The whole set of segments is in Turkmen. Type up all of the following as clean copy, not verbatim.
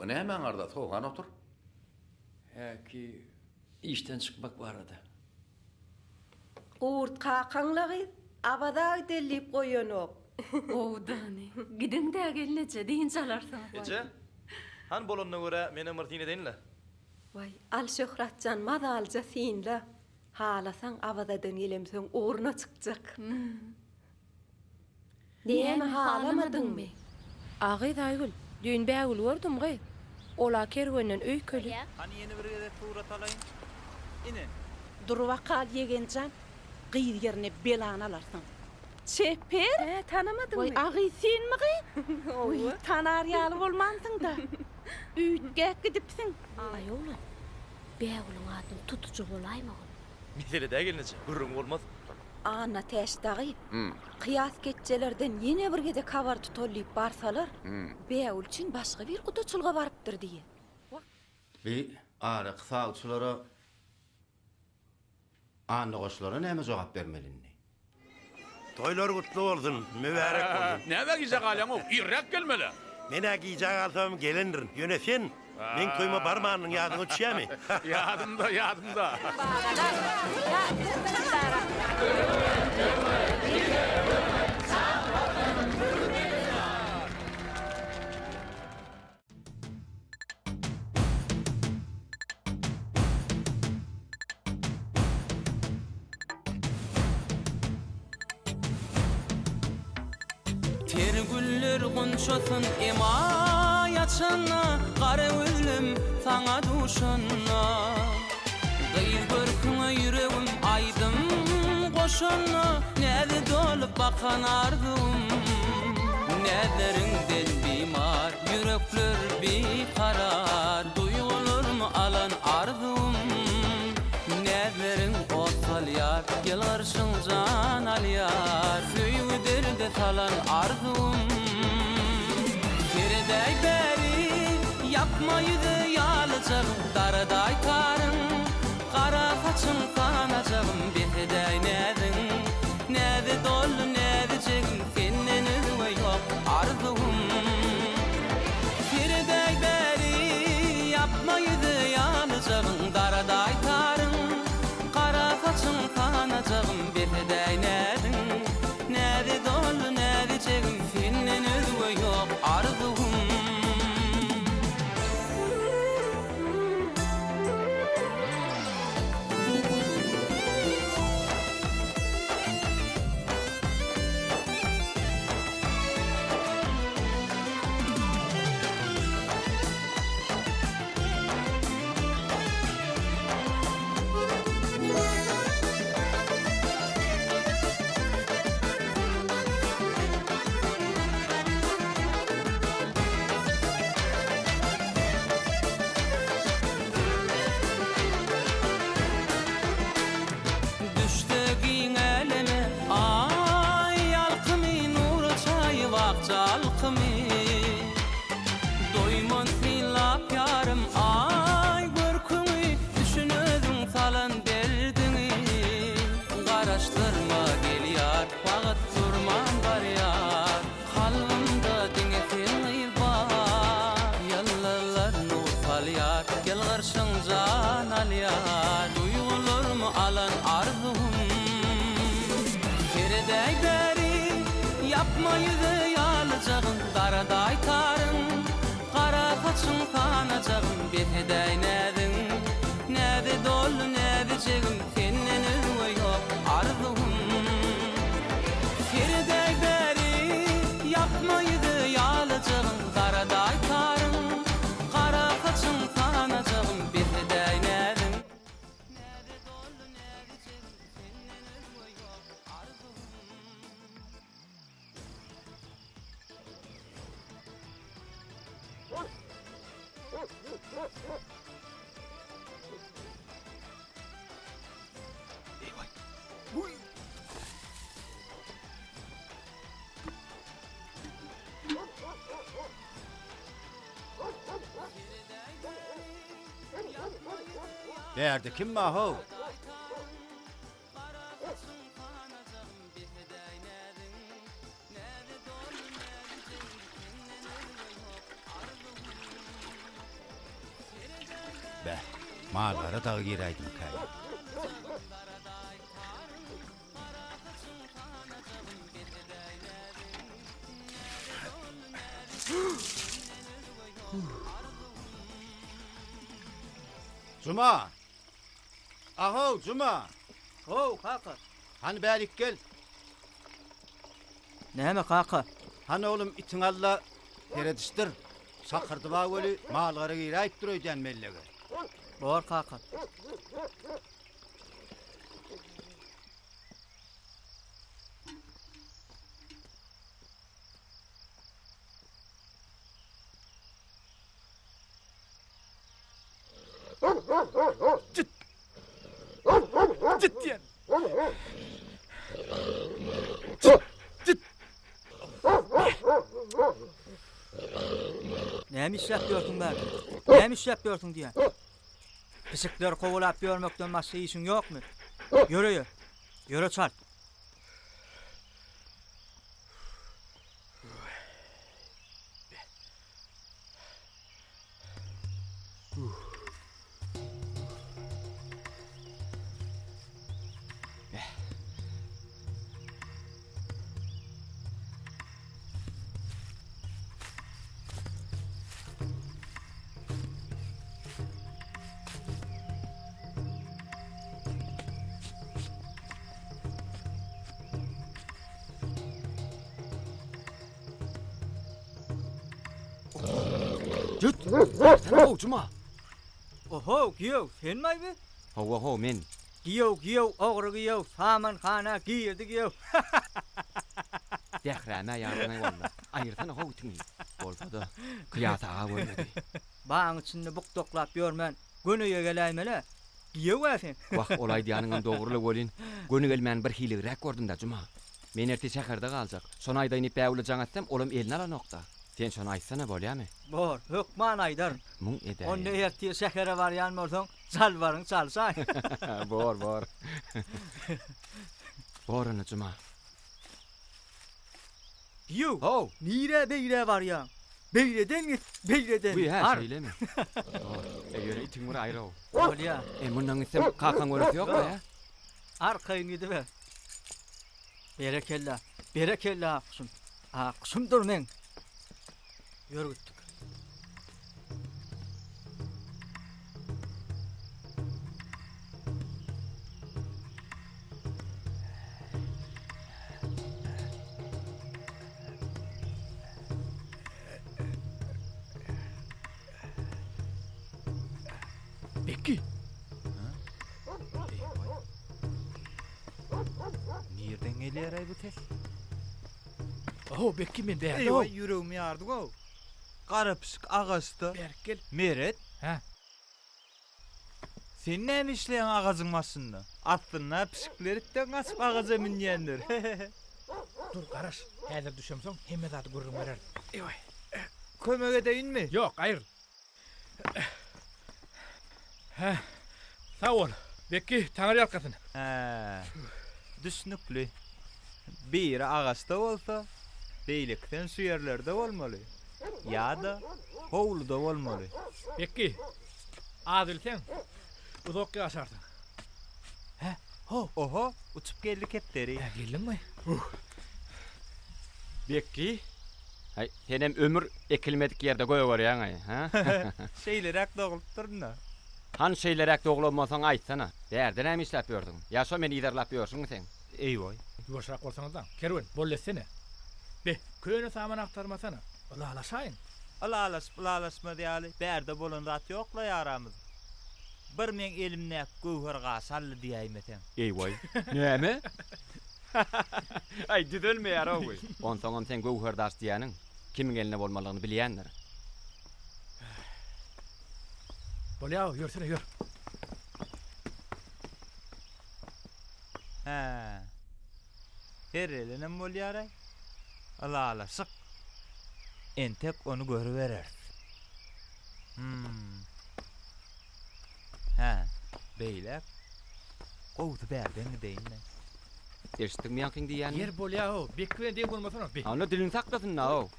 Bu nämäň arzasy how, hany otur. Häki işden çykmak barada. Gurt kakaňla gyz, Awaza gideli diýip goýanok. Gowudany. Gidiň-dä gelneje, dynç alarsyňyz. Eje, hany bolanyna görä menem bir syn edeýin-le. Waý, al Şöhratjan, mazalyja synla. Halasaň Awazadan gelemsoň ugruna çykjak. Näme halamadyňmy? A gyz Aýgül, düýn Bägüli gördüm gyz. Ol-a kerwenden öýkeli. Hany ýene bir gezek surat alaýyn. Ine. Dur bakal ýegenjan, gyz ýerine belany alarsyň. Çeper! Hä, tanamadyňmy? Waý, a gyz senmi gyz? Wiý, tanar ýaly bolmansyň-da. Üýtgäp gidipsiň. Aý oglan, Bägülüň adyny tutujy bolaýma ol. Mesele-dä gelneje, gürrüň bolmaz. Annatäç dagy Kyýas keçjelerden ýene bir gezek habar tutaly diýip barsalar, Bägül üçin başga bir gudaçylyga barypdyr diýýä. Bi araky sawçylara Annagoşlara näme jogap bermeli indi? Toýlar gutly bolsun, mübärek bolsun. Nämä gijä galýaň-ow, irräk gelmeli. Men-ä gijä galsamam gelendirin. Ýöne sen meň toýuma barmanyň ýadyňa düşýämi? Ýadymda, ýadymda. Ter güller gunçasyn emaý açanda, Gara gözlüm saňa duşanda. Gyz görküňe ýüregim aýdym goşanda, Näze dolup bakan arzuwym. Näzleriňden bimar, ýürekler bikarar, Duýgularmy alan arzuwym. Näzleriň ot salýar, ýylgyrşyň jan alýar, Söýgi derde salan arzuwym. Seredäý bäri, ýapma ýüze ýalyjagym, Daradaý taryň, gara saçyň sanajagym, Bes edäý näziň, näze doldy näzijegim, Senden özge ýok arzuwym. Seredäý bäri, ýapma ýüze ýalyjagyn, Daradaý taryň, gara saçyň sanajagym, Bes edäý näziň, näze doldy näzijegim, Senden özge ýok arzuwym. Düşse giň äleme Aý ýalkymy Nura çaýyp akja alkymy Doýman synlap ýarym Aý görküňi Düşün özüň salan derdiňi Garaşdyrma gel ýar Wagt durman barýar Kalbymda diňe sen gyz bar Ýyldyzlar nur salýar Ýylgyrşyň jan alýar Duýgularmy alan arzuwym Seredäý bäri Ýapma ýüze ýalyjagyn Daradaý taryň Gara saçyň sanajagym Bes edäý näziň Näze doldy näzijegim Senden özge ýok arzuwym Seredäý bäri Ýapma ýüze ýalyjagyn Daradaý taryň Gara saçyň sanajagym Bes edäý näziň Näze doldy näzijegim Senden özge ýok arzuwym. Bärde kim bar how? Mallara dagy giräýdimkä? Juma! Ahow, Juma! How, kaka. Hany bärik gel. Näme, kaka? Hany oglum, itiňi al-da, seredişdir. Şakyrdy bar weli, mal-gara giräýipdir öýdýän mellege. Bor, kaka. Jit! Jit diýen! Jit! Jit! Näme işläp ýörsüň bärde? Näme işläp ýörsüň diýýän? Pişikleri kowalap ýörmekden başga işiň ýokmy? Ýör öýe. Ýöre çalt. Jüt! Sen how, Juma! Oho, giýew, senmi bi? Hawa, how, men. Giýew, giýew, ogry giýew, samanhana girdi giýew. Zähräme ýardyňaý walla. Aýyrsana how itiňi. Bolsa-da, Kyýas aga görmedi. Bagyň içinde bukdaklap ýörmän, göni öýe geläýmeli-ä. Giýew-ä sen. Wah, ol aýdýanyňam dogry-la welin, göni gelmän birhiliräk gördüm-dä, Juma. Men ertir şäherde galjak. Şony aýdaýyn diýip Bägüle jaň etsem, olam eline alanok-da. Sen şony aýtsana, bolýamy? Bor, hökman aýdaryn. Muň edäýen. Onda ertir şähere barýan bolsaň, jalbaryňy çalşaý. Bor, bor. Bor onda, Juma. Giýew, How! nirä beýle barýaň? Beýleden git, beýleden. Wiý, hä, Bar. şeýlemi? Bor. E, ýöne itiňi bir aýyr-ow. Bolýa. E, mundan gitsem, kakaň göresi ýok-la, ýa? Arkaýyn gidiber. Berekella, berekella akguşum. Akguşumdyr meň. Ýör gitdik. Bekki. Nirden gelýär-aý bu ses? Oho, Bekki men bärde. Eý, ýüregimi ýardyň-ow. Gara pişik agaçda. Bärik gel. Meret. Hä? Sen näme işleýäň agajyň başynda? Aslynda pişikler itden gaçyp agaja münýändir. Dur, garaş. Häzir düşemsoň hemme zady gürrüň bererin. Eý-waý. Kömek edeýinmi? Ýok, aýyr. Hä, sag bol. Bekki, Taňry ýalkasyn. Hä, düşnükli. Biri agaçda bolsa, beýlekisem şu ýerlerde bolmaly. Ýa-da howluda bolmaly. Bekki, az bilseň, uzak ýaşarsyň. Hä, ho! Oho, uçup geldi kepderi. Hä, geldiňmi? Bekki, Häý, senem ömür ekilmedik ýerde gögerýäň-aý, hä? Şeýleräk doglupdyryn-da. Hany şeýleräk doglan bolsaň aýtsana. Bärde näme işläp ýörsüň? Ýa şo meni yzarlap ýörşüňmi seň? Eý-boý. Ýuwaşrak bolsaňyzlaň, Kerwen, boldy etsene. Be, köne saman agtarmasana. Ylalaşaýyň. Ylalaşyp-ylalaşmaz ýaly bärde bolan zat ýok-la ýaramyz. Bir meň elimdäki göwher gaşy aldy diýäýmeseň. Eý-boý. Näme? Aý, düzelmeýär-ow bu. Onsoňam seň göwherdaş diýýäniň kimiň elinde bolmalygyny bilýändir. Bolýa-ow, ýörsene, ýör. Hä. Herrelenem bolýar-aý. Ylalaşyk. Entek ony görübereris. Hum. Hä, beýläk. Gowusy bärden gideýin-le. Eşitdiňmi ýaňkyň diýýänini? Ýer bolýa-ow, Bekki bilen deň bolmasana, be. Onda dilini saklasyn-da-ow.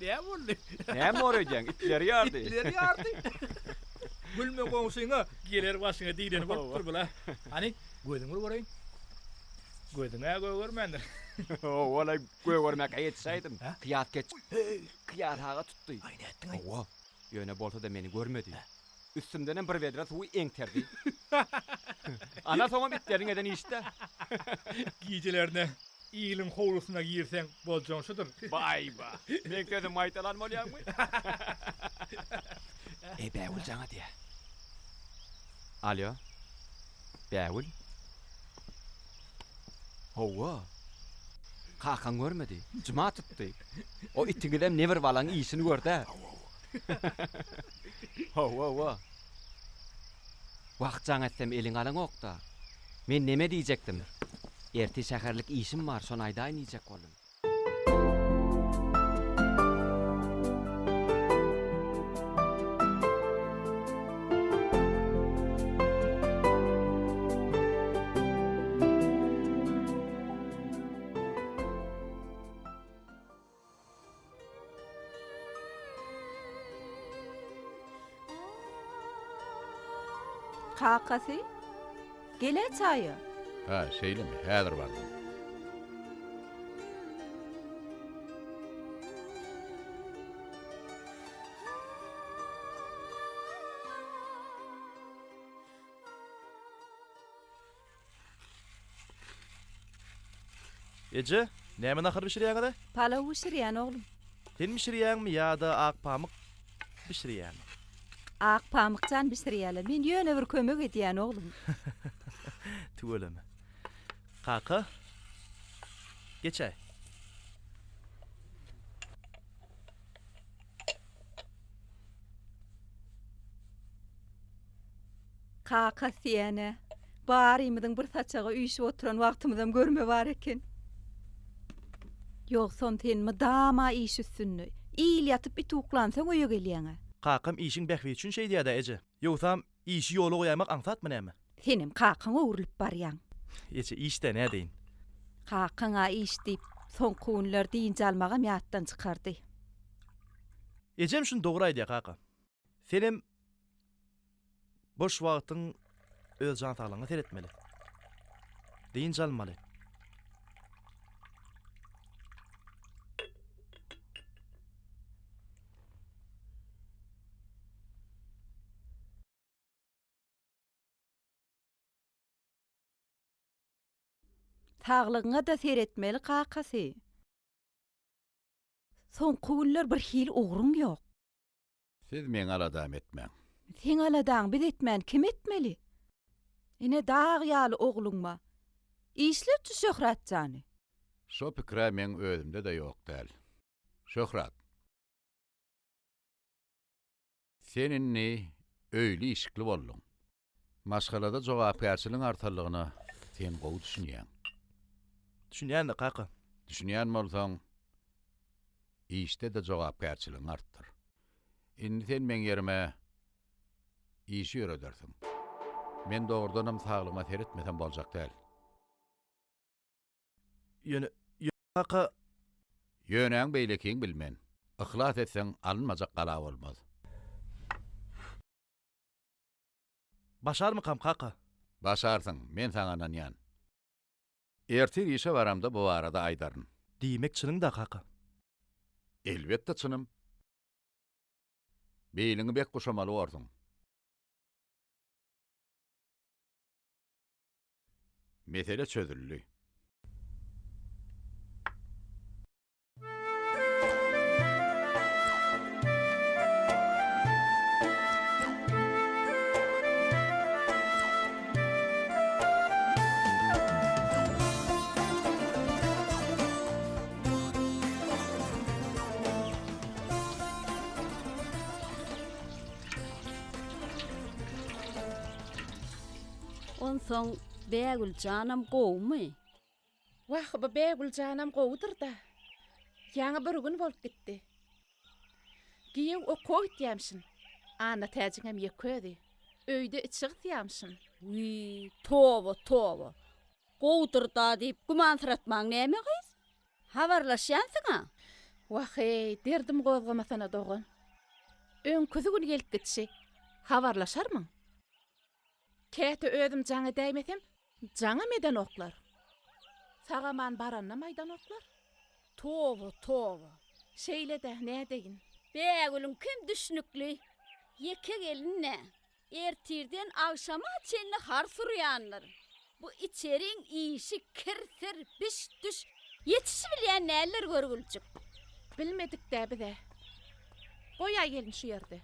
Näme boldy? Näme bor öýdýäň, itleri ýardy. Itleri ýardy. Gülme goňşyňa, geler başyňa diýleni bolupdyr bul-a. Hany, gözüňi bir göreýin. Gözüň-ä gögermändir. Hawa-laý, gögermäkä ýetişäýdim. Kyýas keç. Kyýas aga tutdy. Aý, nätdiň-aý? Hawa, ýöne bolsa-da meni görmedi. Üstümdenem bir bedre suwy eňterdi. Ana soňam itleriň eden işi-dä. Gijelerine iliň howlusyna girseň boljagyň şudur. Baý-ba! Meň sözümi gaýtalan bolýaňmy? Eý, Bägül jaň edýä. Alýo. Bägül? Hawa. Kakaň görmedi. Juma tutdy. O itiňizem nebir balaň işini görd-ä. Hawa, hawa. Wah, jaň etsem eliňe alaňok-da. Men neme diýjekdim. Ertir şäherlik işim bar, şony aýdaýyn diýjek boldum. Kakasy, gel-ä çaýa. Hä, şeýlemi? Häzir bardym. Eje, näme nahar bişirýäňiz-ä? Palaw bişirýän, oglum. Sen bişirýäňmi ýa-da Akpamyk bişirýämi? Akpamyk jan bişirýärler. Men ýöne bir kömek edýän, oglum. Tüweleme. Kaka, geçäý. Kaka diýene, barymyzyň bir saçaga üýşüp oturan wagtymyzam görme bar eken. Ýogsam sen mydama iş üstünde. Il ýatyp it uklansoň öýe gelýäň-ä. Kakam işiň bähbidi üçin şeýdýär-dä, eje. Ýogsam işi ýola goýaýmak aňsatmy näme? Senem kakaňa öwrülip barýaň. Eje, iş-dä, nädeýin. Kakaň-a iş diýip, soňky günler dynç almagam ýatdan çykardy. Ejem şuny dogry aýdýar, kaka. Senem boş wagtyň öz jan saglygyňa seretmeli. Dynç almaly. Saglygyňa-da seretmeli kakasy. Soňky günler birhili ugruň ýok. Siz meň aladamy etmäň. Seň aladaňy biz etmän kim etmeli? Ine dag ýaly ogluň ba. Işlet şu Şöhrat jany. Şo pikir-ä meň özümde-de ýok däl. Şöhrat. Sen indi öýli-işikli bolduň. Maşgalada jogapkärçiligiň artanlygyna sen gowy düşünýäň. Düşünýän-de, kaka. Düşünýän bolsaň, işde-de jogapkärçiligiňi artdyr. Indi sen meň ýerime işi ýöredersiň. Men dogrudanam saglygyma seretmesem boljak däl. Ýöne, ýöne kaka. Ýönäň beýlekiň bilmen. Yhlas etseň alynmajak gala bolmaz. Başarmykam kaka? Başarsyň, men saňa ynanýan. Ertir işe baramda bu barada aýdaryn. Diýmek çynyň-da kaka? Elbetde çynym. Biliňi bek guşamaly borsuň. Mesele çözüldi. Onsoň Bägül janam gowumy? Wah, bu Bägül janam gowudyr-da. Ýaňy bir gün bolup gitdi. Giýew okuwa gitýämişin. Annatäjiňem ýeke özi. Öýde içi gysýamyşyn. Wiý, toba, toba. Gowudyr-da diýip gümansyratmaň näme gyz? Habarlaşýansyň-a? Wah-eý, derdim gozgamasana dogan. Öňküsi gün gelip gidişi. Habarlaşarmyň? Käte özüm jaň edäýmesem, jaňam edenoklar. Sag-aman baranynam aýdanoklar. Toba, toba. Şeýle-dä, nädeýin. Bägülüňkem düşnükli. Ýeke gelin-dä. Ertirden agşama çenli hars urýandyr. Bu içeriň işi kir-sir, biş-düş, ýetişibilýän däldir görgüljik. Bilmedik-dä biz-ä. Goýaý gelin şu ýerde.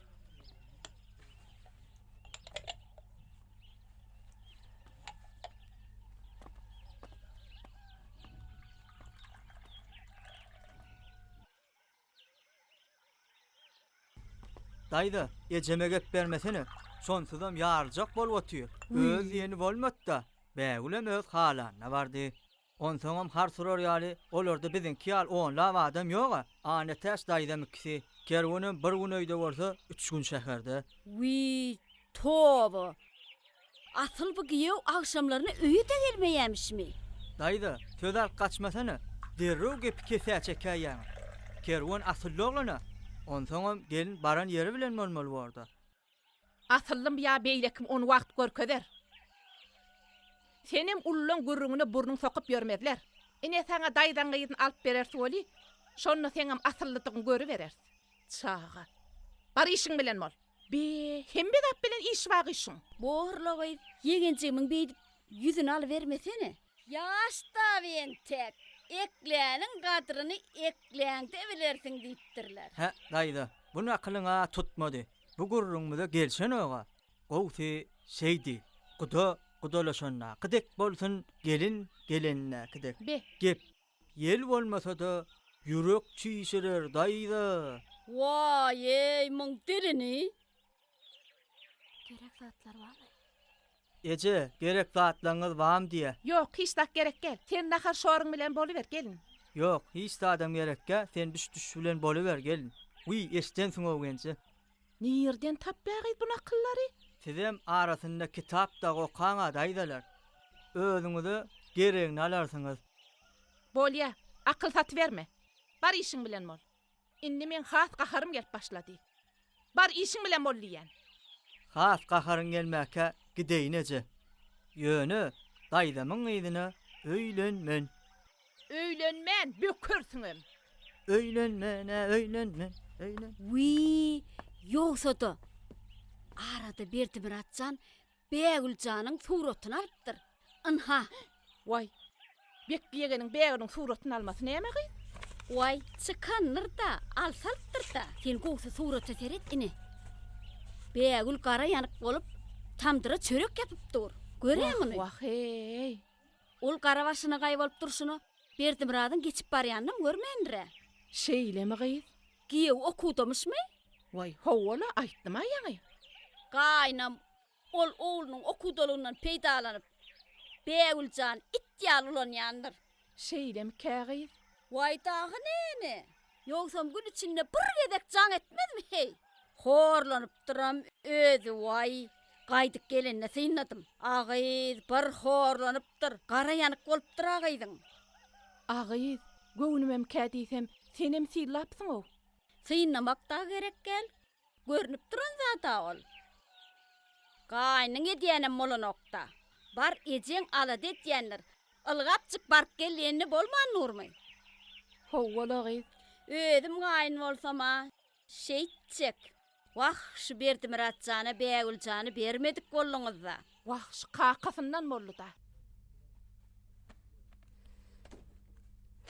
Daýza, ejeme gep bermesene. Şonsuzam ýaryljak bolup otyr. Öz diýeni bolmady-da. Bägülem öz halanyna bardy. Onsoňam hars urar ýaly olarda biziňki ýaly onlap adam ýog-a. Annatäç daýzam ikisi. Kerwenem bir gün öýde bolsa, üç gün şäherde. Wiý, toba! Asyl bu giýew agşamlaryna öýe-de gelmeýämişmi? Daýza, söz alyp gaçmasana. Derrew gepi kesä çekäýýäňiz. Kerwen asylly oglan-a. Onsoňam gelin baran ýeri bilen bolmaly borda. Asyllym ýa beýlekim ony wagt görkezer. Senem ululaň gürrüňine burnuň sokup ýörmezler. Ine saňa daýzaň gyzyny alyp bereris weli, şonda seňem asyllydygyňy görübereris. Çaga. Bar işiň bilen bol. Be, hemme zat bilen işi bar gyşyň. Borla gyz, ýegenjigimiň beýdip ýüzüni alybermesene. Ýaş daby entek, ekläniň gadryny ekläňde bilersiň diýipdirler. Hä, daýza, bu nakylyň-a tutmady. Bu gürrüňimize gelşenog-a. Gowusy şeý diý, guda gudalaşandaky dek bolsun, gelin gelenindäki dek. Be. Gep Ýel bolmasa-da, ýürek çişirer, daýza. Waý-eý, muň dilini! Gerek zatlar barmy? Eje, gerek zatlaryňyz barmy diýýä. Ýok, hiç zat gerek däl. Sen nahar-şoruň bilen boluber, gelin. Ýok, hiç zadam gerekgä, sen biş-düş bilen boluber, gelin. Wiý, eşdensiň-ow, genje. Nirden tapýa gyz bu nakyllary? Sizem arasynda kitap dagy okaň-a, daýzalar. Özüňize geregini alarsyňyz. Bolýa, akyl satyberme. Bar işiň bilen bol. Indi meň has gaharym gelip başlady. Bar işiň bilen bol diýýän. Has gaharyň gelmäkä gideýin eje. Ýöne daýzamyň gyzyna öýlenmen. Öýlenmän bökersiňem. Öýlenmen-ä öýlenmen, öýlen. Wiý, ýogsa-da, arada Berdimyrat jan Bägül janyň suratyny alypdyr. Ynha. Waý, Bekgi ýegeniň Bägülüň suratyny almasy näme gyz? Waý, çykandyr-da, alsa alypdyr-da. Sen gowsy surata seret, ine. Bägül gara ýanyk bolup, tamdyra çörek ýapyp dur. Gör-ä muny. Wah, wah-eý. Ol gara başyna gaýbolup durşuna Berdimyradyň geçip barýanynam görmändir-ä. Şeýlemi gyz? Giýewi okuwdamyşmy? Waý, hawa-la, aýtdym-a ýaňy. Gaýynam ol oglunyň okuwdalygyndan peýdalanyp, Bägül jany it ýaly ulanýandyr. Şeýlemikä gyz? Waý dagy näme? Ýogsam gün içinde bir gezek jaň etmezmi heý? Horlanypdyram özi waý, gaýdyp gelende synladym. A gyz bir horlanypdyr, gara ýanyk bolupdyr-a gyzyň. A gyz, göwnümemkä diýsem, senem synlapsyň-ow. Synlamak dagy gerek däl, Görnüp duran zad-a ol. Gaýnyň edýänem bolanok-da. Bar ejeň alada edýändir. Ylgapjyk baryp gel diýende bolman durmy? Hawa-la gyz. Özüm gaýyn bolsam-a, şeýtjek. Wah, şu Berdimyrat jana Bägül jany bermedik bolduňyz-da. Wah, şu kakasyndan boldy-da.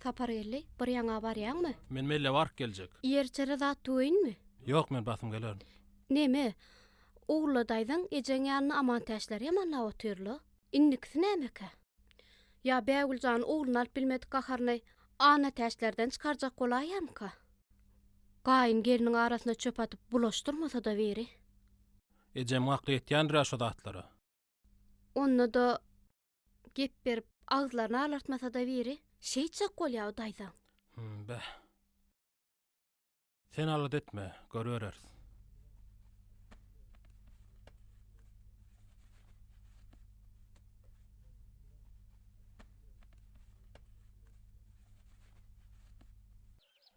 Sapargeldi, bir ýaňa barýaňmy? Men melle baryp geljek. Iýer-içere zat düweýinmi? Ýok, men basym gelerin. Neme, Ogulla daýzaň ejeň ýanynda Amantäçleri ýamanlap otyr-la. Indikisi nämekä? Ýa Bägül jany ogluny alyp bilmedik gaharyny Annatäçlerden çykarjak bolaýýarmyka? Gaýyn gelniň arasyna çöp atyp bulaşdyrmasa-da biri. Ejemiň akly ýetýändir-ä şo zatlara. Onda-da gep berip agyzlaryny alartmasa-da biri şeýtjek bolýa o daýzaň. Hum, beh. Sen alada etme, görübereris.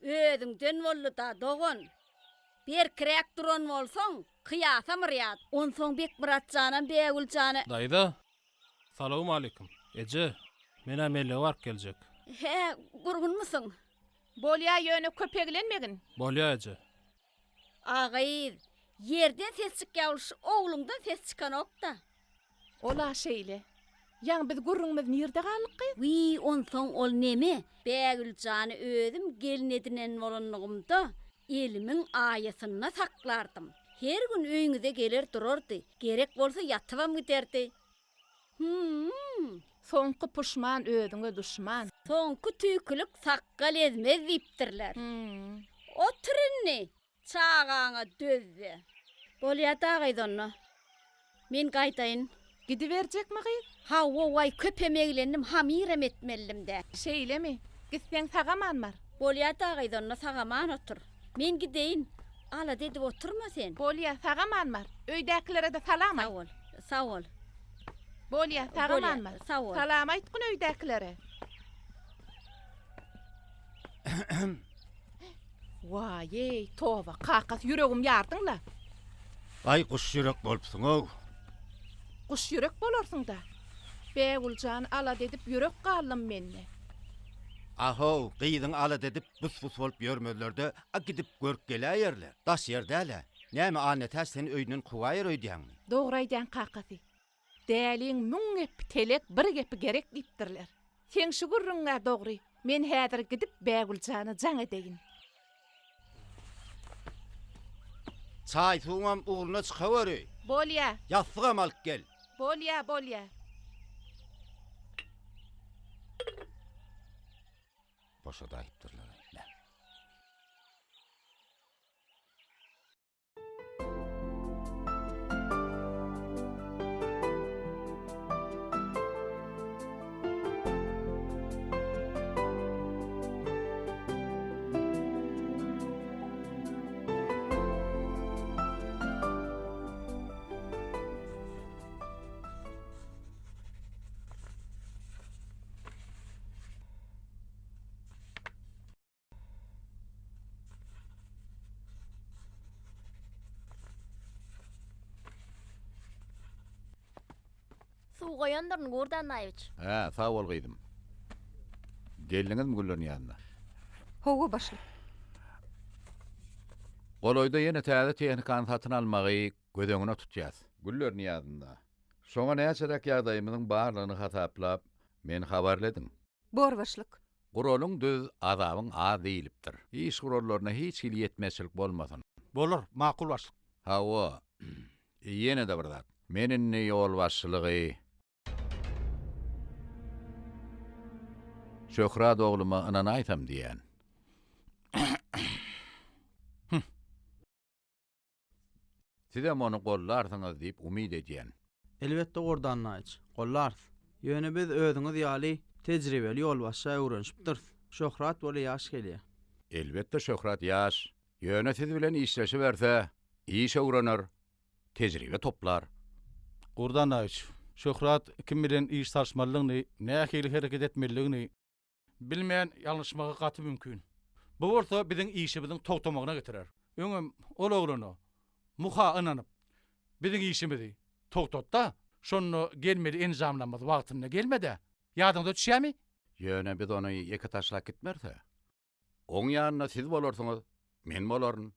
Özüňden boldy-da, dogan. Berkiräk duran bolsaň, Kyýasam yrýar. Onsoň Bekmyrat janam Bägül jana. Daýza, salowmalikim. Eje, men-ä mellege baryp geljek. Hä, gurgunmysyň? Bolýa, ýöne köp eglenmegin. Bolýa, eje. A gyz, ýerden ses çykýa ol şu ogluňdan ses çykanok-da. Ol-a şeýle. Ýaňy biz gürrüňimiz nirde galdyk gyz? Wiý, onsoň ol neme, Bägül jany özüm gelin edinen bolanlygymda, elimiň aýasynda saklardym. Her gün öýüňize geler durardy, gerek bolsa ýatybam giderdi. Hüm-m. Soňky puşman özüňe duşman. Soňky tüýkülik sakgal ezmez diýipdirler. Otur indi, çagaňa döz-de. Bolýa-da gyz onda. Men gaýdaýyn. Gidiberjekmi gyz? Hawa, waý, köpem eglendim, hamyram etmelidim-dä. Şeýlemi? Gitseň sag-aman bar. Bolýa-da gyz onda, sag-aman otur. Men gideýin. Alada edip oturma sen. Bolýa, sag-aman bar. Öýdäkilere-de salam aýt. Sag bol. Sag bol. Bolýa, sag-aman bar. Sag bol. Salam aýtgyn öýdäkilere. Waý-eý, toba, kakasy ýüregimi ýardyň-la. Aý, guş ýürek bolupsyň-ow. Guş ýürek bolarsyň-da. Bägül jan alada edip ýürek galdym mende. Ahow, gyzyň alada edip bus-bus bolup ýörmezlerde, a gidip görüp geläýerler. Daş ýer däl-ä. Näme Annatäç seni öýünden kowaýar öýdýäňmi? Dogry aýdýaň kakasy. Däliň müň gepi telek, bir gepi gerek diýipdirler. Seň şu gürrüňiň-ä dogry. Men häzir gidip Bägül jana jaň edeýin. Çaý-suwuňam ugruna çykaweri. Bolýa. Ýassygam alyp gel. Bolýa, bolýa. Boşadaýypdyrlar-aý. Mä. Suw goýandyryn, Gurt Annaýewiç. Hä, sag bol gyzym. Geldiňizmi Gülleriň ýanyna? Hawa, başlyk. Golaýda ýene täze tehnikany satyn almagy göz öňüne tutýas. Güller Nyýazynda. Şoňa näçeräk ýagdaýymyzyň barlygyny hasaplap, meni habarly ediň. Bor başlyk. Guralyň düz, azabyň az diýlipdir. Iş gurallaryna hiç hili ýetmezçilik bolmasyn. Bolar, makul başlyk. Hawa, ýene-de bir zat. Men indi ýolbaşçylygy Şöhrat ogluma ynanaýsam diýýän. Sizem ony gollarsyňyz diýip umyt edýän. Elbetde Gurdy Annaýewiç, gollarys. Ýöne biz özüňiz ýaly tejribeli ýolbaşça öwrenişipdiris. Şöhrat weli ýaş gelýär. Elbetde Şöhrat ýaş, ýöne siz bilen işleşiberse, iş öwrener, tejribe toplar. Gurdy Annaýewiç, Şöhrat kim bilen iş salyşmalydygyny, nähili hereket etmelidigini Bilmän ýalňyşmagy gaty mümkin. Bu bolsa biziň işimiziň togtamagyna getirer. Öňem ol oglana Muha ynanyp, biziň işimizi togtatda, şonda gelmeli enjamlarymyz wagtynda gelmedä. Ýadyňyza düşýärmi? Ýöne biz ony ýeke taşlap gitmeris-ä. Oň ýanynda siz bolarsyňyz, men bolaryn.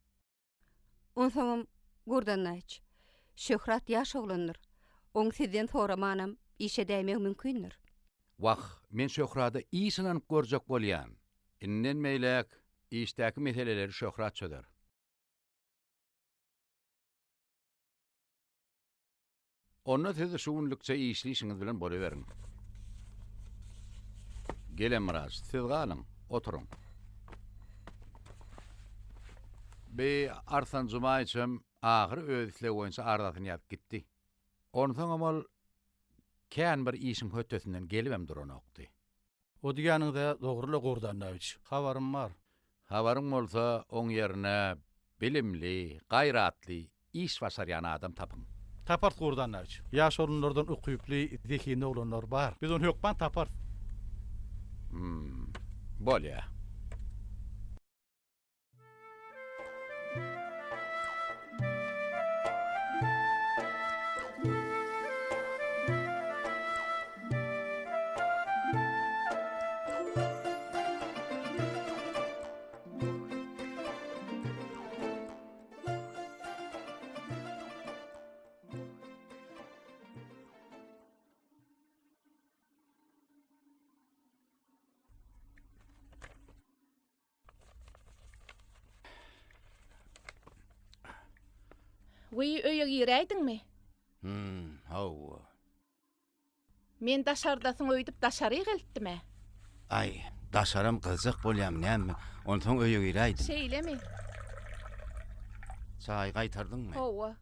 Onsoňam, Gurt Annaýewiç, Şöhrat ýaş oglandyr. Oň sizden soramanam iş edäýmegi mümkindir. Wah, men Şöhrada iş ynanyp görjek bolýan. Inden beýläk işdäki meseleleri Şöhrat çözer. Onda siz şu günlükçe işli işiňiz bilen boluberiň. Gelemyrat, siz galyň, oturyň. Bi Arslan Jumaýyçam ahyry öz islegi boýunça arzasyny ýazyp gitdi. Onsoňam ol kän bir işiň hötdesinden gelibem duranokdy. O diýýäniňiz-ä dogry-la Gurdy Annawiç. Habarym bar. Habaryň bolsa, oň ýerine bilimli, gaýratly, iş başarýan adam tapyň. Taparys Gurdy Annawiç. Ýaş oglanlardan ukyply, zehinli oglanlar bar. Biz ony hökman taparys. Hum, bolýa. Wiý, öýe giräýdiňmi? Hüm, hawa. Men daşardasyň öýdüp daşaryk eltdim-ä. Aý, daşaram gyzjak bolýamy näme, onsoň öýe giräýdim. Şeýlemi? Çaý gaýtardyňmy? Hawa.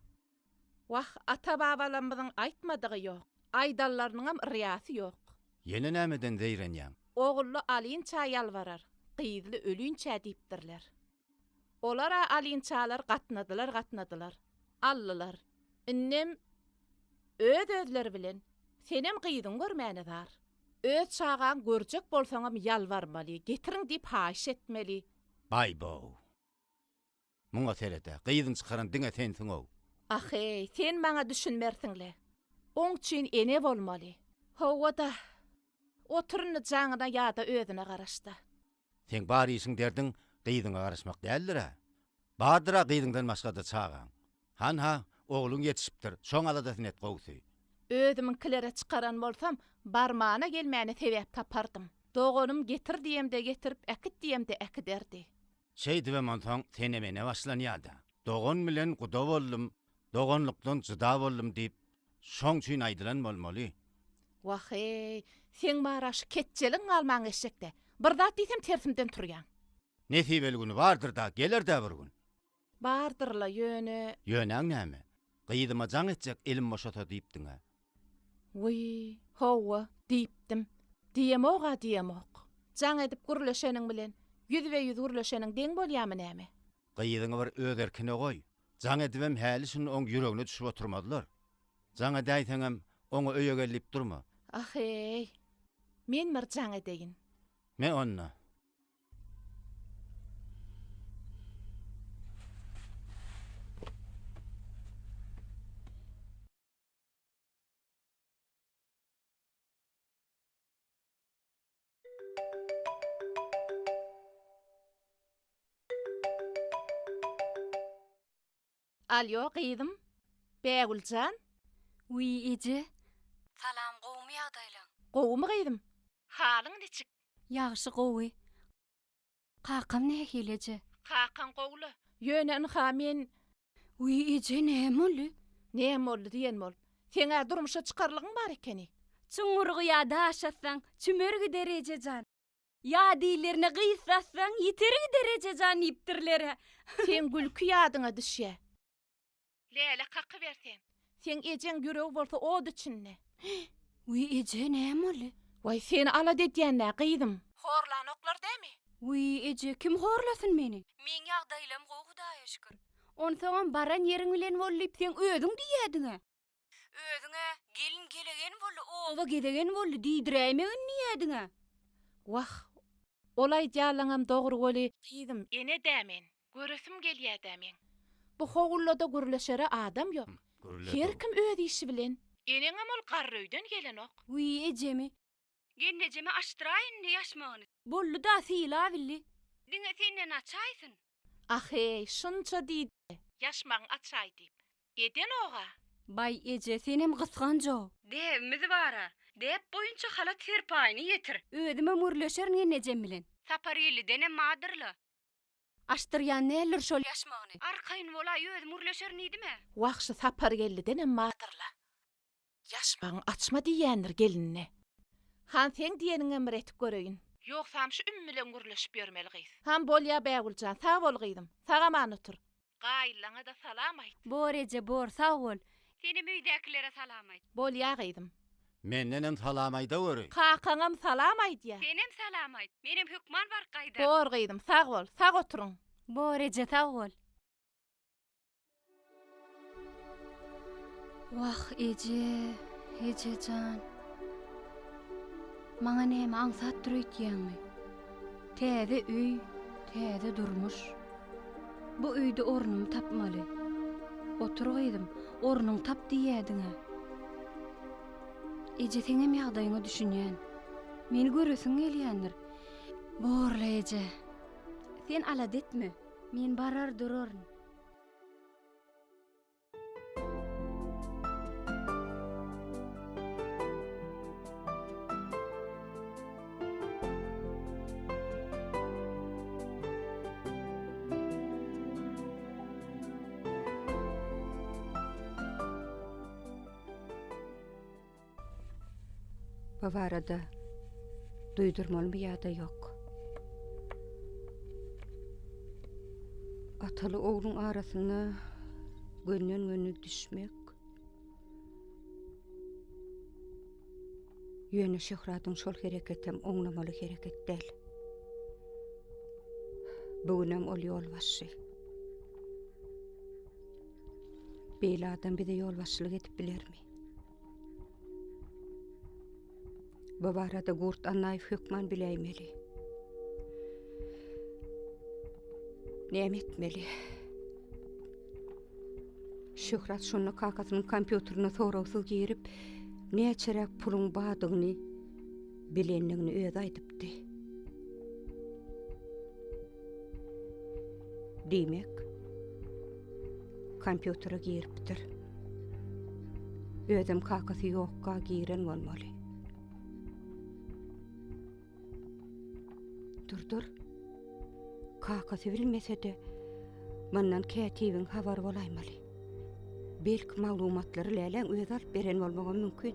Wah, ata-babalarymyzyň aýtmadygy ýok, aýdanlarynyňam yrýasy ýok. Ýene nämeden zeýrenýäň? Ogully alynça ýalbarar, gyzly ölinçä diýipdirler. Olar-a alynçalar gatnadylar-gatnadylar. Aldylar. Indem öz-özleri bilen, Senem gyzyňy görmäne zar. Öz çagaňy görjek bolsaňam ýalbarmaly, getiriň diýip haýyş etmeli. Baý-bow! Muňa seret-ä, gyzyny çykaran diňe sensiň-ow. Ah-eý, sen maňa düşünmersiň-le. Oň üçin ene bolmaly. Hawa-da. Otur indi jaňyna ýa-da özüne garaş-da. Seň bar işiň-derdiň gyzyňa garaşmak däldir-ä? Bardyr-a gyzyňdan başga-da çagaň. Hanha, ogluň ýetişipdir, şoň aladasyny et gowusy. Özümiňkilere çykaran bolsam, barmana-gelmäne sebäp tapardym. Doganym getir diýemde getirip, äkit diýemde äkiderdi. Şeýdibem onsoň sene-mene başlanýar-da. Dogan bilen guda boldum, doganlykdan jyda boldum diýip, şoň üçin aýdylan bolmaly. Wah-eý, seň bar-a şu ketjeligiň galman geçjek-dä. Bir zat diýsem tersimden turýaň. Nesibeli güni bardyr-da, geler-dä bir gün. Bardyr-la, ýöne. Ýönäň näme? Gyzyma jaň etjek elim boşasa diýipdiň-ä. Wiý, hawa, diýipdim. Diýemog-a diýemok. Jaň edip gürleşeniň bilen, ýüzbe-ýüz gürleşeniň deň bolýamy näme? Gyzyňy bir öz erkine goý. Jaň edibem häli-şindi oň ýüregine düşüp oturmazlar. Jaň edäýseňem, oňa öýe gel diýip durma. Ah-eý, men bir jaň edeýin. Me onda. Alýo, gyzym. Bägül jan. Wiý, eje. Salam, gowumy ýagdaýlaň? Gowumy gyzym? Halyň niçik? Ýagşy, gowy. Kakam nähili eje? Kakaň gowy-la. Ýöne ynha men. Wiý, eje, näme boldy? Näme boldy diýen bolup. Seň-ä durmuşa çykarlygyň bar ekeni. Çuňňur guýa daş atsaň, çümer gider eje jan. Ýa dillerine gyz satsaň, ýiter gider eje jan diýipdirler-ä. Seň gülki ýadyňa düşýä. Läle kakyber sen. Seň ejeň ýüregi bolsa ot içinde. Wiý, eje, näme boldy? Waý, seni alada edýän-dä, gyzym. Horlanoklar dämi? Wiý, eje, kim horlasyn meni? Meň ýagdaýlam gowy, Hudaýa şükür. Onsoňam baran ýeriň bilen bol diýip seň özüň diýýädiň-ä. Özüň-ä gelin gelegen boldy, oba gezegen boldy diýdiräýmegin diýýädiň-ä. Wah, ol aýdýanlaňam dogry weli, gyzym, ene-dä men, göresim gelýä-dä meň. Bu howluda gürleşere adam ýok. Her kim öz işi bilen. Eneňem ol garry öýden gelenok. Wiý, ejemi, gelnejeme açdyraý indi ýaşmagyny. Boldy-da, sylabildi. Diňe senden açaýsyn. Ah-eý, şunça diýdi. Ýaşmagyňy açaý diýip. Edenog-a. Baý eje, senem gysganj-ow. Däbimiz bar-a. Däp boýunça halat-serpaýyny ýetir. Özümem gürleşerin gelnejem bilen. Sapargeldidenem bardyr-la. Açdyrýan däldir şol ýaşmagyny. Arkaýyn bolaý, özüm gürleşerin diýdim-ä. Wah, şu Sapargeldidenem bardyr-la. Ýaşmagyňy açma diýýändir gelinine. Han seň diýeniňem bir etip göreýin. Ýogsam şu üm bilen gürleşip ýörmeli gyz. Han bolýa Bägül jan sag bol gyzym. Sag-aman otur. Gaýyllaňa-da salam aýt. Bor eje bor sag bol. Senem öýdäkilere salam aýt. Bolýa gyzym. Mendenem salam aýdaweri. Kakaňam salam aýdýa. Senem salam aýt. Menem hökman baryp gaýdaryn. Bor gyzym sag bol. Sag oturyň. Bor eje sag bol. Wah, eje, eje jan. Maňa näme aňsatdyr öýtýäňmi? Täze öý, täze durmuş. Bu öýde ornumy tapmaly. Otur gyzym, ornuňy tap diýýädiň-ä. Eje, seňem ýagdaýyňa düşünýän. Meni göresiň gelýändir. Borla, eje. Sen alada etme. Men barar duraryn. Bu barada duýdurmalymy ýa-da ýok? Ataly ogluň arasyna gönden-göni düşmek. Ýöne Şöhratyň şol hereketem oňlamaly hereket däl. Bu günem ol ýolbaşçy. Beýle adam bize ýolbaşçylyk edip bilermi? Bu barada Gurt Annaýew hökman biläýmeli. Näme etmeli? Şöhrat şonda kakasynyň kompýuterine soragsyz girip, näçeräk puluň bardygyny bilendigini özi aýdypdy. Diýmek, kompýutere giripdir. Özem kakasy ýokka giren bolmaly. Dur, dur. Kakasy bilmese-de, mundan kätibiň habary bolaýmaly. Belki maglumatlary Läläň özi alyp beren bolmagam mümkin.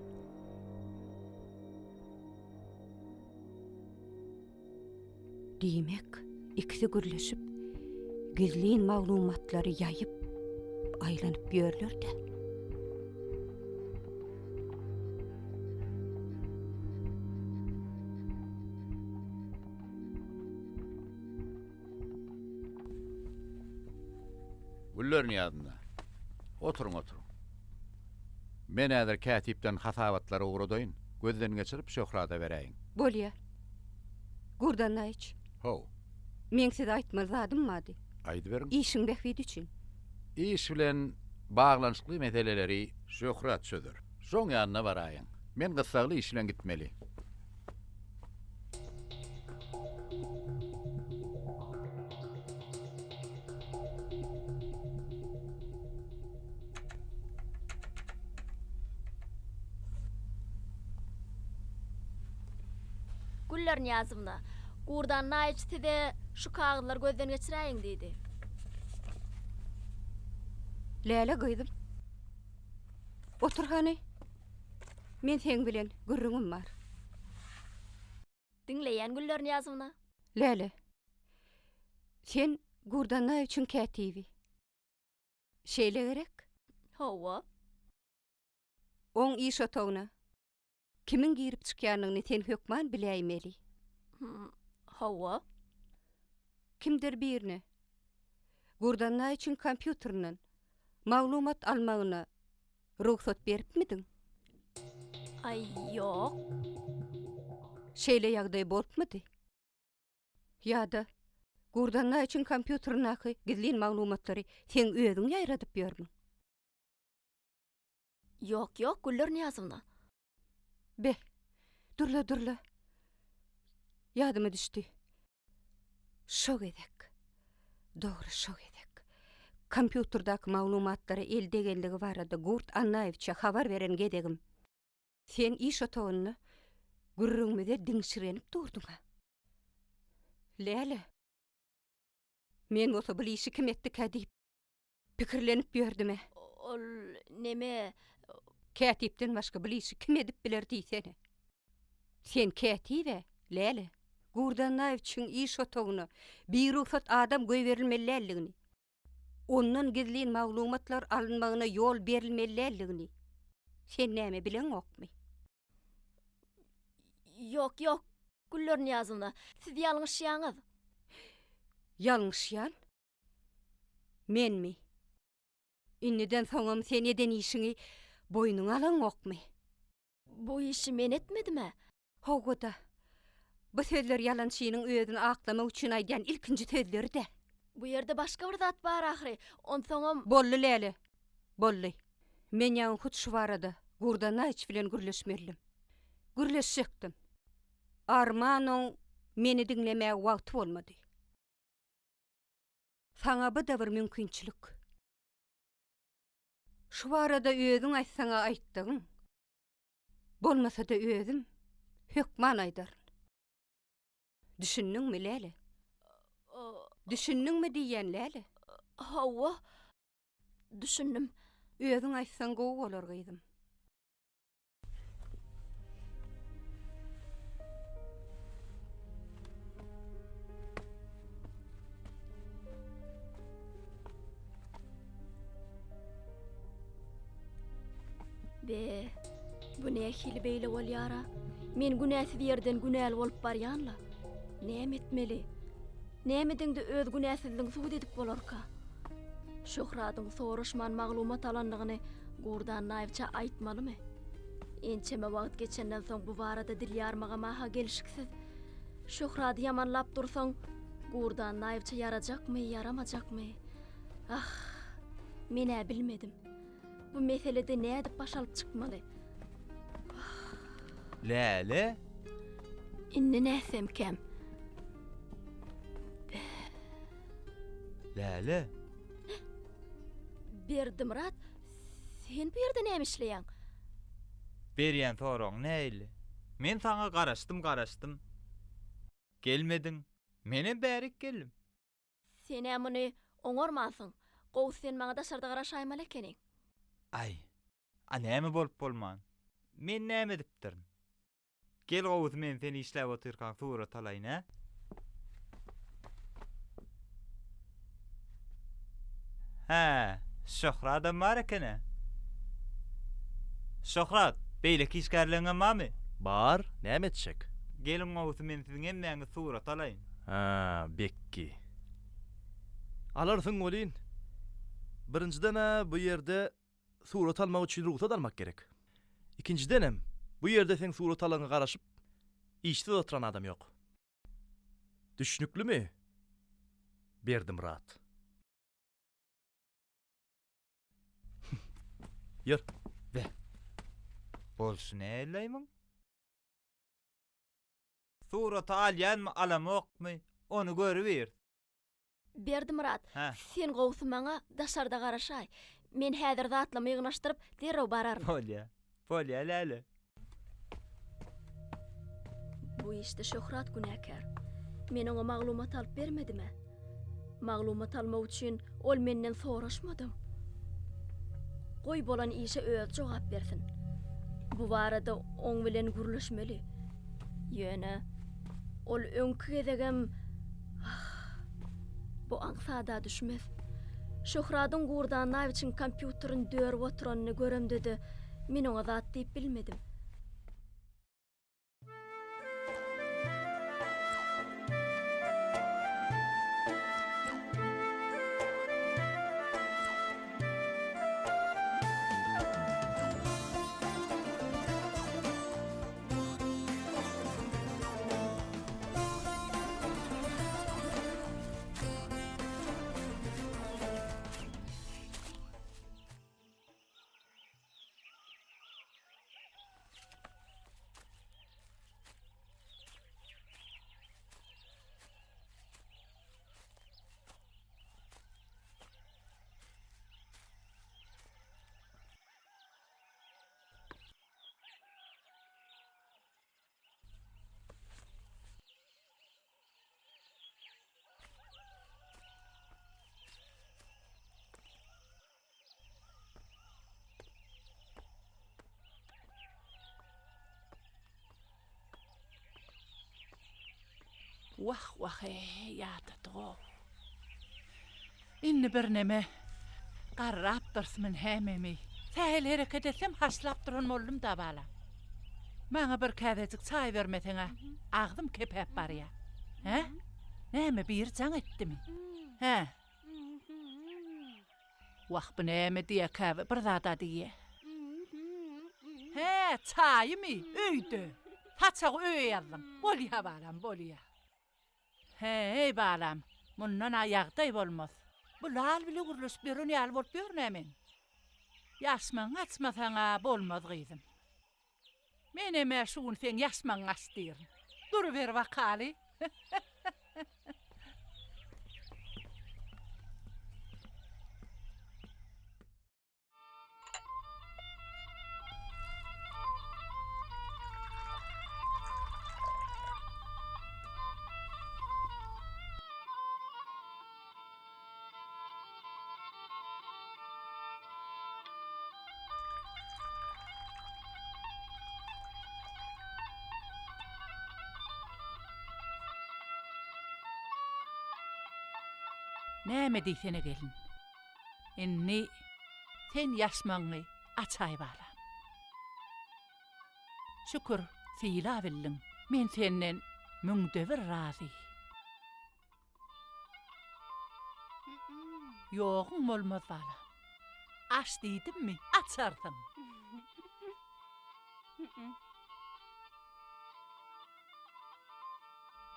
Diýmek, ikisi gürleşip, gizlin maglumatlary ýaýyp, aýlanyp ýörler-dä. Güller Nyýazynda. Oturyň, oturyň. Men häzir kätipden hasabatlary ugradaýyn, gözden geçirip Şöhrada beräýiň. Bolýa. Gurdan Naýyç. How. Meň size aýtmaly zadym bardy. Aýdyberiň. Işiň bähbidi üçin. Iş bilen baglanyşykly meseleleri Şöhrat çözer. Şoň ýanyna baraýyň. Men gyssagly iş bilen gitmeli. Güller Nyýazowna, Gurdan Naýyç size şu kagyzlary gözden geçiräýiň diýdi. Läle gyzym, otur hany. Men seň bilen gürrüňim bar. Diňleýän Güller Nyýazowna. Läle, sen Gurdan Naýyçyň kätibi. Şeýle gerek? Hawa. Oň iş otagyna kimiň girip çykýanyny sen hökman biläýmeli. Hawa. Kimdir birine Gurdan Naýyçyň kompýuterinden maglumat almagyna rugsat beripmidiň? Aý, ýok. Şeýle ýagdaý bolupmydy? Ýa-da Gurdan Naýyçyň kompýuterindäki gizlin maglumatlary seň özüň ýaýradyp ýörmüň? Ýok, ýok, Güller Nyýazowna. Be, durla, durla. Ýadyma düşdi. Şo gezek, dogry şo gezek, kompýuterdäki maglumatlara el degenligi barada Gurt Annaýewiçe habar beren gezegim. Sen iş otagynda gürrüňimize diňşirgenip durduň-a. Läle, men bolsa bul işi kim etdikä diýip, pikirlenip ýördüm-ä. Ol neme? Kätipden başga bul işi kim edip biler diýsene. Sen kätib-ä, Läle. Gurdannaýewiçiň iş otagyna birugsat adam goýberilmeli däldigini, ondan gizlin maglumatlar alynmagyna ýol berilmeli däldigini sen näme bileňokmy? Ýok, ýok, Güller Nyýazowna, siz ýalňyşýaňyz. Ýalňyşýan? Menmi? Indiden soňam sen eden işiňi boýnuňa alaňokmy? Bu işi men etmedim-ä. Hawa-da. Bu sözler ýalançynyň özüni aklamak üçin aýdýan ilkinji sözleri-dä. Bu ýerde başga bir zat bar ahyry. Onsoňam. Boldy, Läle. Boldy. Men ýaňy hut şu barada Gurdanaýyç bilen gürleşmelidim. Gürleşjekdim. Arman oň meni diňlemäge wagty bolmady. Saňa bu-da bir mümkinçilik. Şu barada özüň aýtsaň-a aýtdygyň. Bolmasa-da özüm hökman aýdaryn. Düşündiňmi, Läle? Düşündiňmi diýýän, Läle? Hawa, düşündim. Özüň aýtsaň gowy bolar, gyzym. Be, bu nähili beýle bolýar-a? Men günäsiz ýerden günäli bolup barýan-la. Näme etmeli? Näme edeňde öz günäsizligiňi subut edip bolarka? Şöhradyň soraşman maglumat alandygyny Gurdy Annaýewiçe aýtmalymy? Ençeme wagt geçenden soň bu barada dil ýarmagam-a gelşiksiz. Şöhrady ýamanlap dursaň, Gurdy Annaýewiçe ýarajakmy, ýaramajakmy? Ah, men-ä bilmedim. Bu meselede nädip baş alyp çykmaly? Läle? Indi nätsemkäm? Läle? Berdimyrat, sen bu ýerde näme işleýäň? Berýän soragyň nähili? Men saňa garaşdym, garaşdym. Gelmediň. Menem bärik geldim. Sen-ä muny oňarmansyň. Gowusy sen maňa daşarda garaşaýmaly ekeniň. Aý, a näme bolup bolman? Men näme edipdirin? Gel gowusy men sen işläp otyrkaň surat alaýyn, hä? Hä, Şöhradam bar eken-ä. Şöhrat, beýleki işgärleriňem barmy? Bar, näme etjek? Geliň gowusy men siziň hemmäňizi surata alaýyn. Hä, Bekgi. Alarsyň welin, birinjiden-ä bu ýerde surat almak üçin rugsat almak gerek. Ikinjidenem, bu ýerde seň surat alaňa garaşyp, işsiz oturan adam ýok. Düşnüklimi, Berdimyrat? Ýör. Be. Bolşy näleý muň? Surata alýanmy, alamokmy, ony görübiris. Berdimyrat, Hä. sen gowusy maňa daşarda garaşaý. Men häzir zatlamy ýygnaşdyryp, derrew bararyn. Bolýa. Bolýa, Läle. Bu işde Şöhrat günäkär. Men oňa maglumat alyp bermedim-ä. Maglumat almak üçin ol menden soraşmadam. Goý bolan işe özi jogap bersin. Bu barada oň bilen gürleşmeli. Ýöne ol öňki gezegem Ah, bu aňsada düşmez. Şöhradyň Gurdy Annaýewiçiň kompýuterini dörüp oturanyny göremde-de men oňa zat diýip bilmedim. Wah wah eý ýadadygow. Indi birneme garrapdyrys men hämemi. Sähel hereket etsem haşlap duran boldum-da balam. Maňa bir käsejik çaý bermeseň-ä agzym kepäp barýa. Hä? Näme biri jaň etdimi? Hä? Wah bu näme diýýä käbe bir zada diýýä. Hä, çaýymy? Öýde. Saçagy öýe ýazdyň. Bolýa balam, bolýa. He-eý, balam, mundan-a ýagdaý bolmaz. Bu lal bile gürleşip ýören ýaly bolup ýörün-ä men. Ýaşmagyňy açmasaň-a bolmaz, gyzym. Menem-ä şu gün seň ýaşmagyňy aç diýrin. Duruber bakaly. Näme diýsene gelin. Indi sen ýaşmagyňy açaý balam. Şükür, sylabildiň. Men senden müňde bir razy. Ýoguň bolmaz balam. Aç diýdimmi, açarsyň.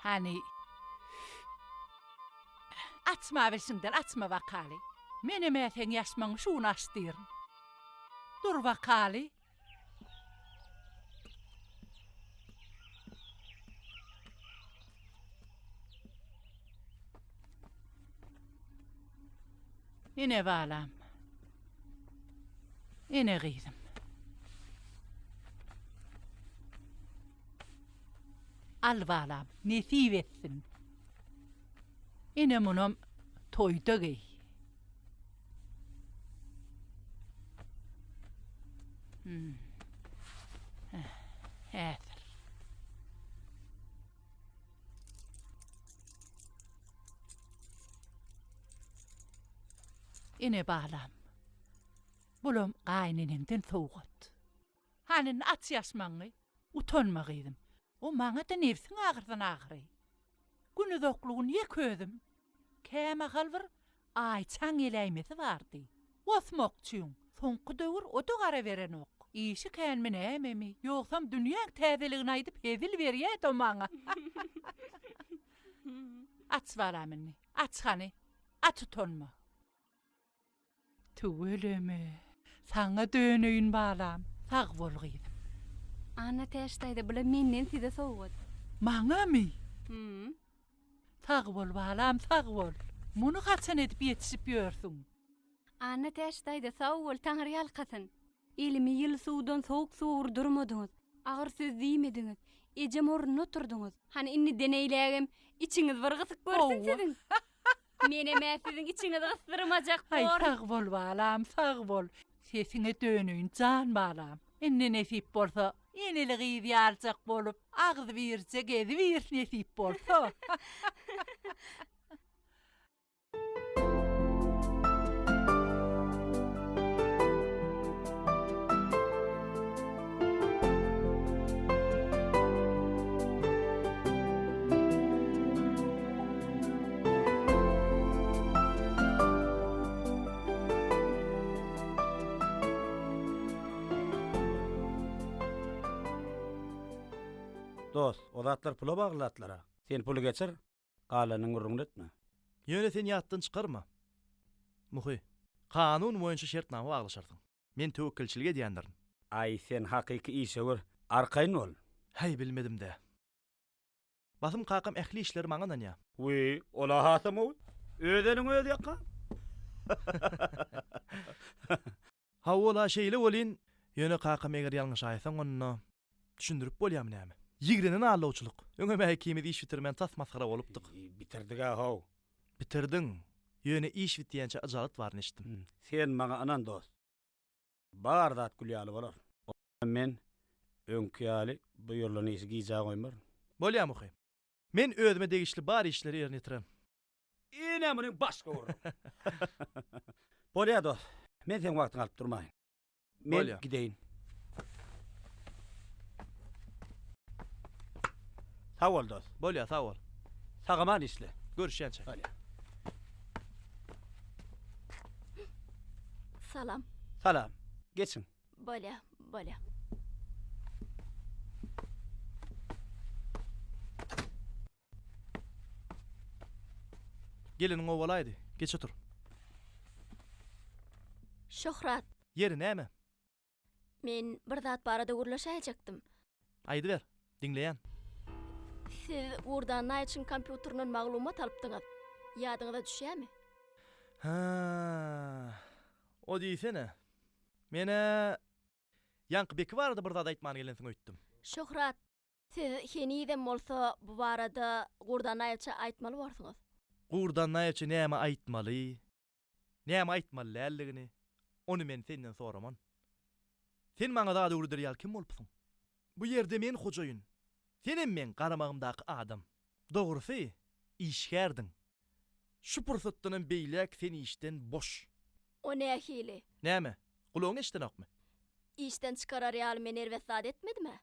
Hany, açma bilşiňden açma bakaly. Menem-ä seň ýaşmagyňy şu gün aç diýrin. Dur bakaly. Ine balam. Ine gyzym. Al balam, nesip etsin. Ine munam toýda geý. Hmm. Häzir. Ine balam. Bulam gaýyneneňden sowgat. Hany indi aç ýaşmagyňy. Utanma gyzym. O maňa-da nebsiň agyrsyn ahyry. Gün uzaklygyn ýek özüm. Kämahal bir Aýçaň geläýmesi bardy. Osmakçyň. Soňky döwür o-da gara berenok. Işi känmi nämemi, ýogsam dünýäň täzeligini aýdyp hezil berýä-de maňa. Aç balam indi. Aç hany. Aç utanma. Tüweleme. Saňa döneýin balam. Sag bol gyzym. Annatäç daýza bula menden size sowgat. Maňamy? Hum. Sag bol balam sag bol. Muny haçan edip ýetişip ýörsüň? Annatäç daýza sag bol Taňry ýalkasyn. Elimi ýyly suwdan sowuk suwa urdurmadyňyz. Agyr söz diýmediňiz. Ejem ornuna oturdyňyz. Hany indiden eýlägem içiňiz bir gysyk görsün siziň. Menem-ä siziň içiňizi gysdyrmajak Aý, borun. sag bol, balam, sag bol. Sesiňe döneýin, jan balam. Indi nesip bolsa, eneli gyz ýaljak bolup, agzybirje gezibiris nesip bolsa. Dost, o zatlar pula bagly zatlar-a. Sen puly geçir, galanyny gürrüňini etme. Ýöne sen ýatdan çykarma, Muhy, kanun boýunça şertnama baglaşarsyň. Men töwekgelçilik edýändirin. Aý, sen hakyky işewür, arkaýyn bol. Häý, bilmedim-dä. Basym kakam ähli işleri maňa ynanýar. Wiý, ol-a hasam gowy. Öz eliň öz ýakaň. Hawa-la, şeýle welin, ýöne kakam eger ýalňyşaýsaň onda düşündirip bolýarmy näme? Ýigrenen allawçylyk. Öňem-ä ikimiz iş bitirmän tas masgara bolupdyk. Bitirdig-ä how. Bitirdiň. Ýöne iş bitýänçä yjalat baryny eşitdim. Sen maňa ynan dost. Bar zat gül ýaly bolar. Men öňki ýaly buýrulan işi gijä goýmaryn. Bolýa Muhy. Men özüme degişli bar işleri ýerine ýetirerin. Ine muny başga gürrüň. Bolýa dost. Men seň wagtyňy alyp durmaýyn. Men Bolýa. gideýin. Sag bol dost. Bolýa sag bol. Sag-aman işle. Görüşýänçä. Bolýa. Salam. Salam. Geçiň. Bolýa, bolýa. Geliniň owalaýdy. Geç otur. Şöhrat. Ýeri näme? Men bir zat barada gürleşäýjekdim. Aýdyber. Diňleýän. Siz Gurdan Naýçyň kompýuterinden maglumat alypdyňyz. Ýadyňyza düşýärmi? Hä, o diýsene. Men-ä ýaňky Beki barada bir zat aýtman gelensiň öýtdüm. Şöhrat, siz henizem bolsa bu barada Gurdan Naýewçä aýtmaly borsuňyz. Gurdan Naýewçe näme aýtmaly, näme aýtmaly däldigini, ony men senden soraman. Sen maňa zat öwreder ýaly kim bolupsyň? Bu ýerde men hojaýyn, senem meň garamagymdaky adam. Dogrusy, işgärdiň. Şu pursatdanam beýläk sen işden boş. O nähili? Näme, gulagyň eşidenokmy? Işden çykarar ýaly men erbet zat etmedim-ä.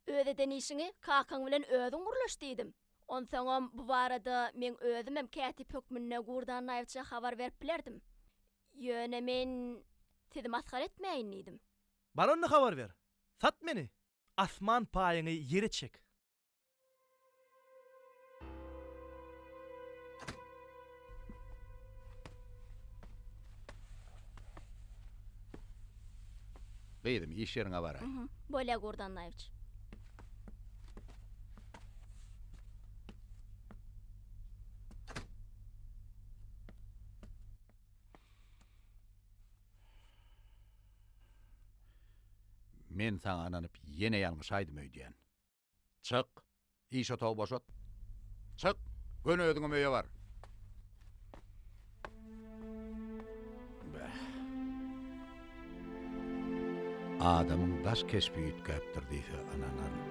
Öz eden işiňi kakaň bilen özüň gürleş diýdim. Onsoňam bu barada meň özümem kätip hökmünde Gurdy Annaýewiçe habar berip bilerdim. Ýöne men sizi masgara etmäýin diýdim. Bar onda habar ber. Sat meni. Asman paýyňy ýere çek. Gyzym, iş ýeriňe baraý. Bolýa, Gurdy Annaýewiç. Men saňa ynanyp ýene ýalňyşaýdym öýdýän. Çyk! Iş otagy boşat. Çyk! Göni özüňem öýe bar. Bäh. Adamyň daş keşbi üýtgäpdir diýse ynanaryn.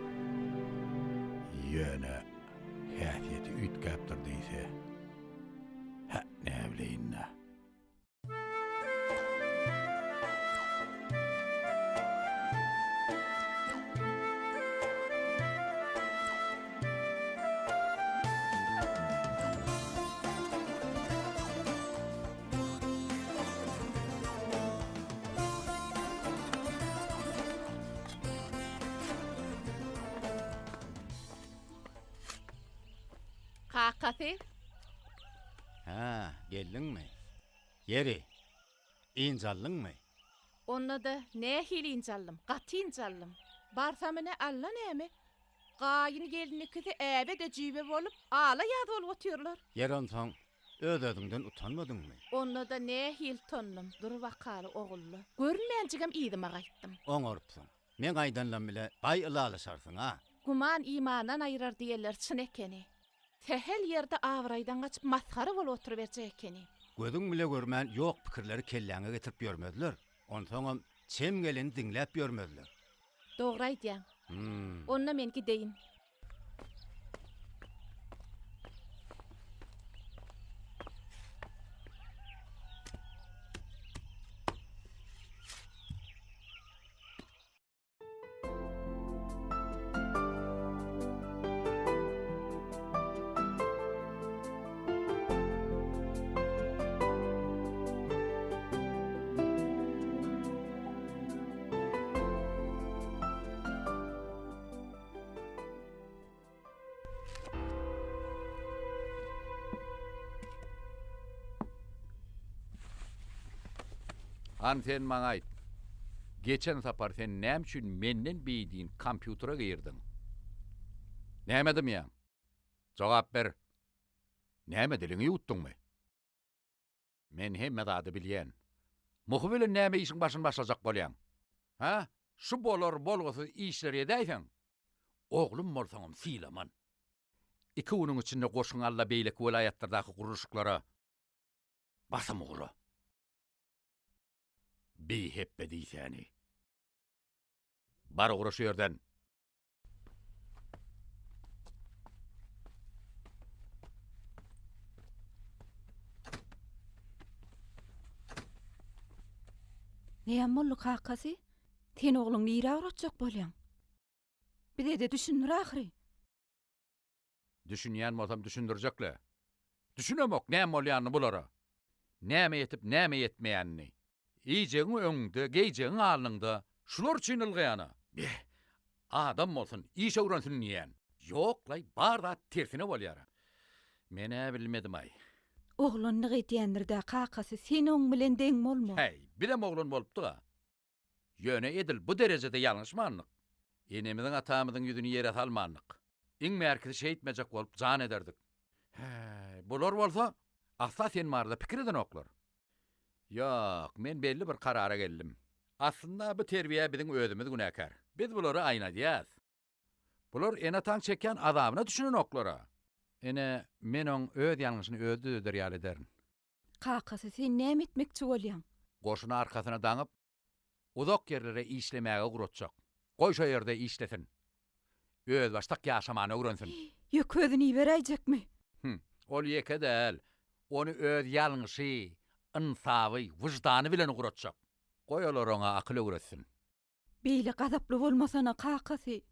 Ýöne häsiýeti üýtgäpdir diýse, hä, näbileýin-dä. Kakasy. Hä, geldiňmi? Ýeri, ynjaldyňmy? Onda-da nähili ynjaldym, gaty ynjaldym. Barsam ine, alla näme, gaýyn-gelin ikisi äbe-de-jüýbe bolup, ala-ýaz bolup otyrlar. Ýeri onsoň, öz-özüňden utanmadyňmy? Onda-da nähili utandym, dur bakaly, ogulla. Görünmänjigem yzyma gaýtdym. Oňarypsyň. Meň aýdanlam bile baý ylalaşarsyň-a. Güman imandan aýyrar diýenleri çyn ekeni. Sähel ýerde abraýdan gaçyp masgara bolup oturyberjek ekeni. Gözüň bile görmän ýok pikirleri kelläňe getirip ýörmezler. Onsoňam çem geleni diňläp ýörmezler. Dogry aýdýaň. Hum. Onda men gideýin. Hany sen maňa aýt. Geçen sapar sen näme üçin menden beýdin kompýutere girdiň? Näme dymýaň? Jogap ber. Näme diliňi ýuwutdyňmy? Men hemme zady bilýän. Muhy bilen näme işiň başyny başlajak bolýaň? Hä? Şu bolar bolgusyz işleri edäýseň, oglum bolsaňam sylaman. Iki günüň içinde goşuňy al-da beýleki welaýatlardaky gurluşyklara basym ugra. Bihepbe diýsäni. Bar ugra şu ýerden. Näme boldy kakasy? Sen ogluň nirä ugratjak bolýaň? Bize-de düşündir ahyry. Düşünýän bolsam düşündirjek-le. Düşünemok näme bolýanyny bulara. Näme ýetip, näme ýetmeýänini. Iýjegiň öňüňde, geýjegiň alnyňda, şular üçin ylgaýan-a. Beh, adam bolsun, iş öwrensin diýýän. Ýok-laý, bar zat tersine bolýar-a. Men-ä bilmedim-aý. Oglanlyk edýändir-dä, kakasy, sen oň bilen deň bolma. Häý, bizem oglan bolupdyk-a. Ýöne edil bu derejede ýalňyşmandyk. Enemiziň-atamyzyň ýüzüni ýere salmandyk. Iň bärkisi şeýtmejek bolup jan ederdik. Häý, bular bolsa asla sen barada pikir edenoklar. Ýok, men belli bir karara geldim. Aslynda bu terbiýä biziň özümiz günäkär. Biz bulary aýnadýas. Bular ene-ataň çekýän azabyna düşünenoklar-a. Ine, men oň öz ýalňyşyny özi düzeder ýaly ederin. Kakasy, sen näme etmekçi bolýaň? Goşuny arkasyna daňyp, uzak ýerlere işlemäge ugratjak. Goý şo ýerde işlesin. Özbaşdak ýaşamany öwrensin. Ýeke özüni iberäýjekmi? Hüm, ol ýeke däl. Ony öz ýalňyşy, ynsaby, wyždany bilen ugratjak. Goý olar oňa akyl öwretsin. Beýle gazaply bolmasana, kakasy.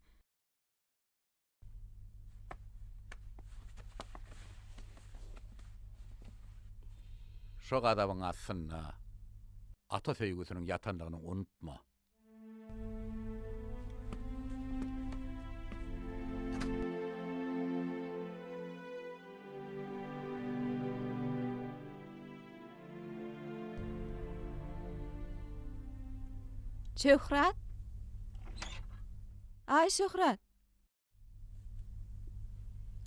Şo gazabyň astynda ata söýgüsiniň ýatandygyny unutma. Şöhrat? Aý, Şöhrat!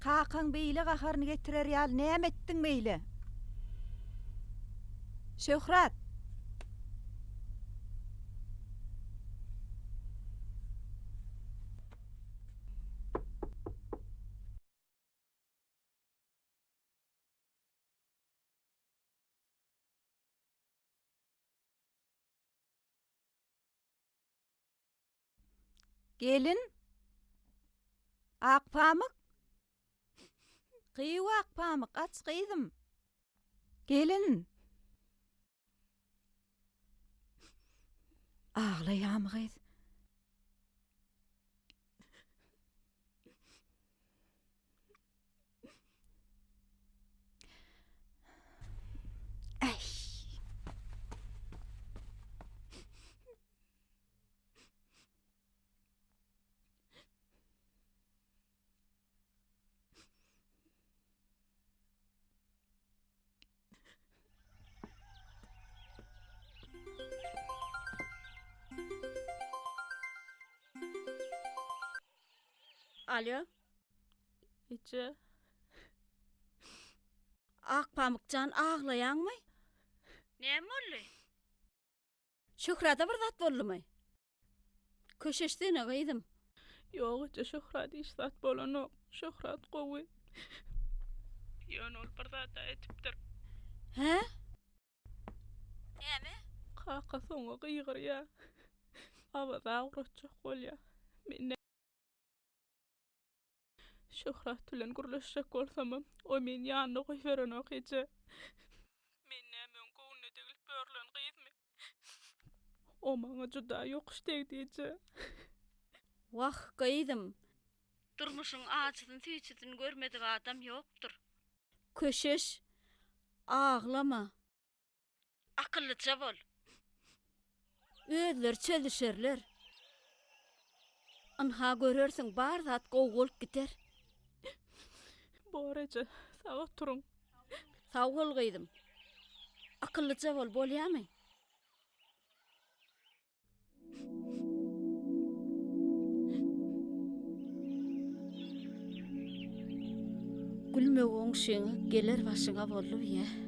Kakaň beýle gaharyny getirer ýaly näme etdiň beýle? Şöhrat! Gelin. Akpamyk. Gyýw Akpamyk, aç gyzym. Gelin. Aglaýamy gyz? Äý. Alo. Eje. Akpamykjan aglaýaňmy? Näme boldy? Şöhrada bir zat boldumy? Köşeşsene gyzym. Ýok eje Şöhrat hiç zat bolanok. Şöhrat gowy. Ýöne ol bir zat-a edipdir. Hä? Näme? Kakasy oňa gygyrýa. Awaza ugratjak bolýa. Men Şöhrat bilen gürleşjek bolsamam, o meni ýanyna goýberenok eje. Men näme oň göwnüne degilip ýörlen gyzmy? O maňa juda ýokuş degdi eje. Wah, gyzym. Durmuşyň ajysyny-süýjüsini görmedik adam ýokdur. Köşeş, aglama. Akyllyja bol. Özleri çözüşerler. Ynha görersiň bar zat gowy bolup gider. Bor eje, sag oturyň. Sag bol gyzym. Akyllyja bol, bolýamy? Gülme goňşyňa geler başyňa boldy biýä.